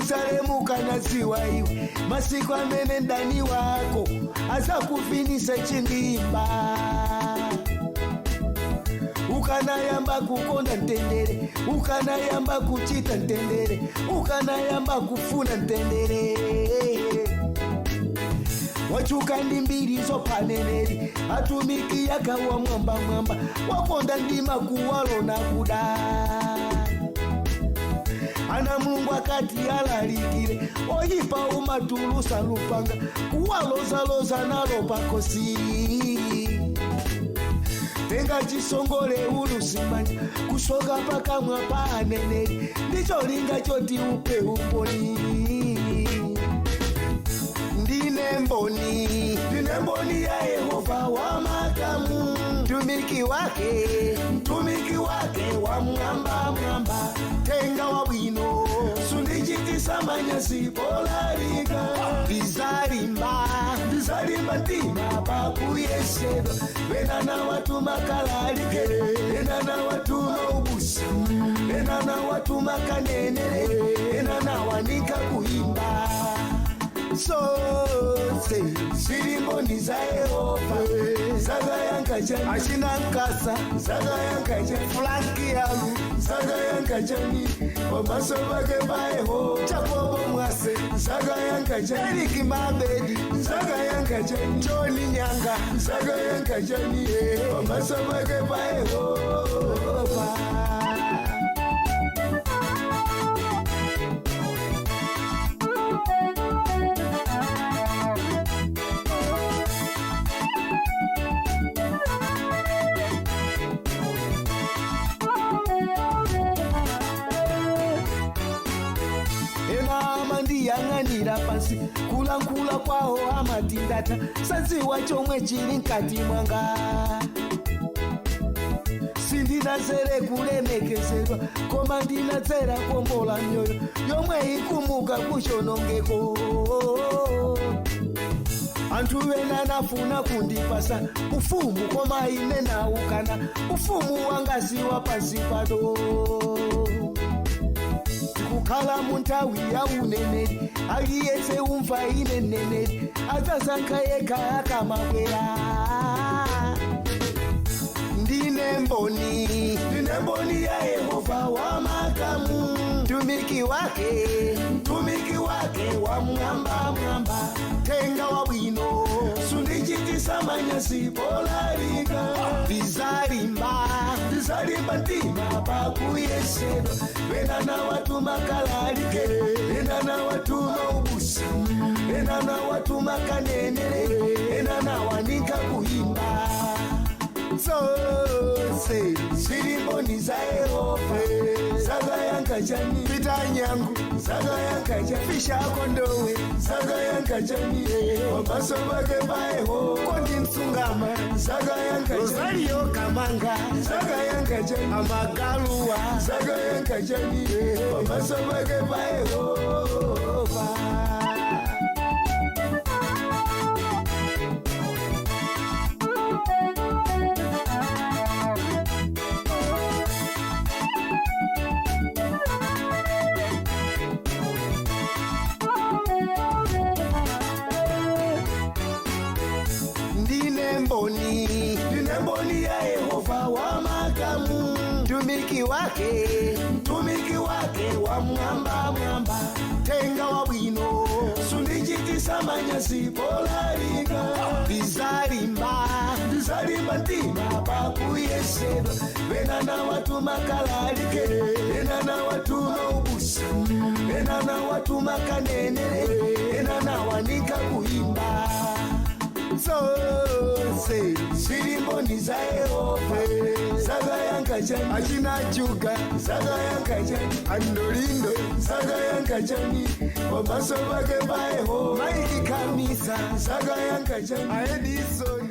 Yerusalemu, kanaziwa iwe masiku amene ndani wako azakuvinisa chindimba. Ukanayamba kukonda mtendere, ukanayamba kuchita mtendere, ukanayamba kufuna mtendere. Wachuka ndi mbiri zopaneneri, atumiki yakawa mwamba mwamba, wakonda ndima kuwalo na kuda. Ana Mulungu akati alalikire, oyipa umatulusa lupanga kuwalozaloza nalo pakosi. Tenga chisongole ulusimanya kusoka pakamwa pa aneneri, ndicho linga choti upe umboni. Ndine mboni, ndine mboni ya Yehova wa makamu, mtumiki wake, mtumiki wake wa mwamba mwamba. Tenga wa bwino sundichitisa manyazi polalika. Ndizalimba, ndizalimba mtima pakuyesedwa. Venana watuma kalalike, enana watuma ubusa, enana watuma kanenere, enana wanika kuimba. Zonse zili mboni za Yehova. Zakayankachani achina Nkasa, zakayankachani Franki Yalu, zakayankachani pamaso pake pa Yehova. Jakobo Mwase, zakayankachani Eriki Mabedi, zakayankachani Joni Nyanga, zakayankachani pamaso pake pa Yehova. Ena amandiyang'anira pansi, kulankhula kwawo amatindata, sadziwa chomwe chili mkati mwanga. Sindinadzere kulemekezedwa, koma ndinadzera kuombola mioyo yomwe ikumuka kuchonongeko. Anthu ena anafuna kundipasa ufumu, koma ine naukana. Ufumu wanga siwa pansi pano. Kukhala mu nthawi ya uneneri, aliyense umva ine mneneri adzasankha yekha akamabwera. Ndine mboni, ndine mboni ya Yehova wa makamu, mtumiki wake, mtumiki wake wa mwamba mwamba. Tenga wa bwino sundichitisa manyazi polalika. Ndizalimba, ndizalimba mtima pakuyesedwa. Venana watuma kalalike, enana watuma ubusa, enana watuma kanenere, enana wanika kuimba. Zonse zili mboni za Yehova. Zakayankachani Pita Nyangu, zakayankachani Fisha Kondowe, zakayankachani pamaso pake pa Yehova. Kondi Msungama, zakayankachani Rosario Kamanga, zakayankachani Amagaluwa, zakayankachani pamaso pake pa Yehova. Ndine mboni, ndine mboni ya Yehova wa makamu, mtumiki wake, mtumiki wake wa mwamba mwamba. Tenga wa bwino sundichitisa manyazi polalika. Ndizalimba, ndizalimba mtima pakuyesedwa. Venana watuma kalalike, enana watuma ubusa, enana watuma kanenere, enana wanika kuimba. Zonse zili mboni za Yehova. Zakayankachani achina Juga, zakayankachani Andolindo, zakayankachani pamaso pake pa Yehova. Maiki Kamisa, zakayankachani Aedison.